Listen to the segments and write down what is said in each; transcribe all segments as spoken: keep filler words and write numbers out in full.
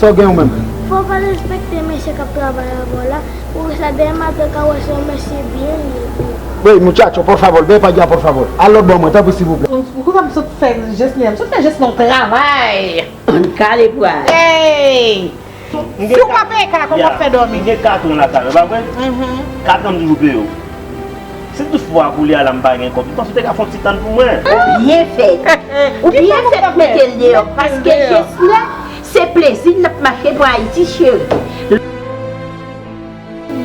Ou gen ou menm. Fò w al respekte mesye k ap travay avè w la. Poukisa dèyè maten w ka wè se yon mesye byen li ye tou. Ey, muchacho, por favor, ven pa allá, por favor. Al lòt bò mwen, tanpri, silvouplè. Poukisa m sot fè jès li a? M sot fè jès nan travay. Ann kale pral. Ey! Si w pa peye kay la, kòman w ap fè dòmi? M gen katran lakay mwen, pa vre? Katran m toujou peye w. Si toutfwa koulye a la m pa gen kòb, m panse w te ka fè yon ti tann pou mwen. Ou byen fèt. Ou byen fèt mete l deyò, paske jès la, se plezi n ap mache pou Ayiti, cheri.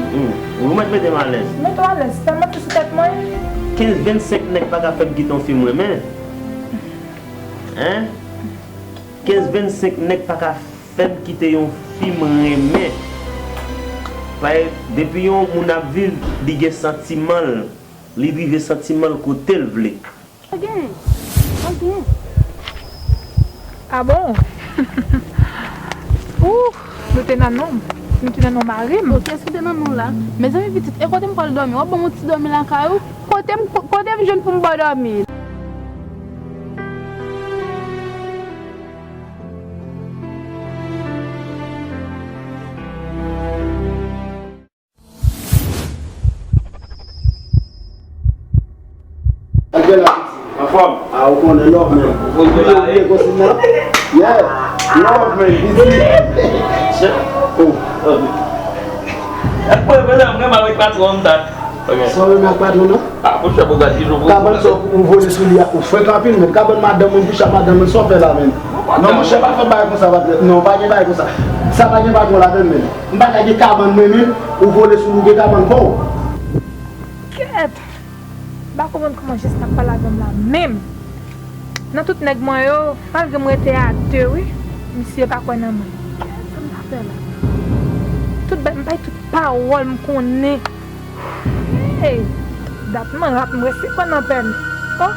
Hmm, ou mèt mete m alèz. Mete w alèz, fè manti sou tèt mwen. Kenz vennsenk nèg pa ka fè m kite yon fi m renmen. Hein? Kenz vennsenk nèg pa ka fè m kite yon fi m renmen. Paske depi yon moun ap viv, li gen santiman l, li drive santiman l kote l vle. Pa gen. Pa gen. Ah bon? Ouh, nou te nan non. Nou te nan non mari m. Kiyès ki te nan non la? Mezanmi pitit, e kote m pral dòmi? W ap ban m yon ti dòmi lakay ou? Kote m, kote m jwenn pou m ba w dòmi? Anjela, piti. Anfòm. Ah, ou konnen love, man. Ou bliye konsign nan? Yeah. Love, man. Piti. Oh. Ak mwen menm, mwen renmen avèk patwon m ta. Sa w renmen ak patwon nan? Ah, monchè, bon, gad ki jan ou Kabann sa ou vole sou li a, ou frenk anpil, men kabann madanm mwen, bouch a madanm mwen, sa w fè la, men? Non, monchè, pa fè bagay konsa, patnè. Non, pa gen bagay konsa. Sa pa gen patwon ladann, men. M pa ka gen kabann mwen menm, ou vole sou li, ou gen kabann pa w. Kèt! M pa konprann kòman jès la ap pale avè m la menm. Nan tout nèg mwen yo, malgre m rete a de wi, misye pa kwè nan mwen. Kèt, sa m ta fè la? Tout bèt, m bay tout pawòl m konnen. Hey! Dat m rat m resi kwè nan pèn. Oh!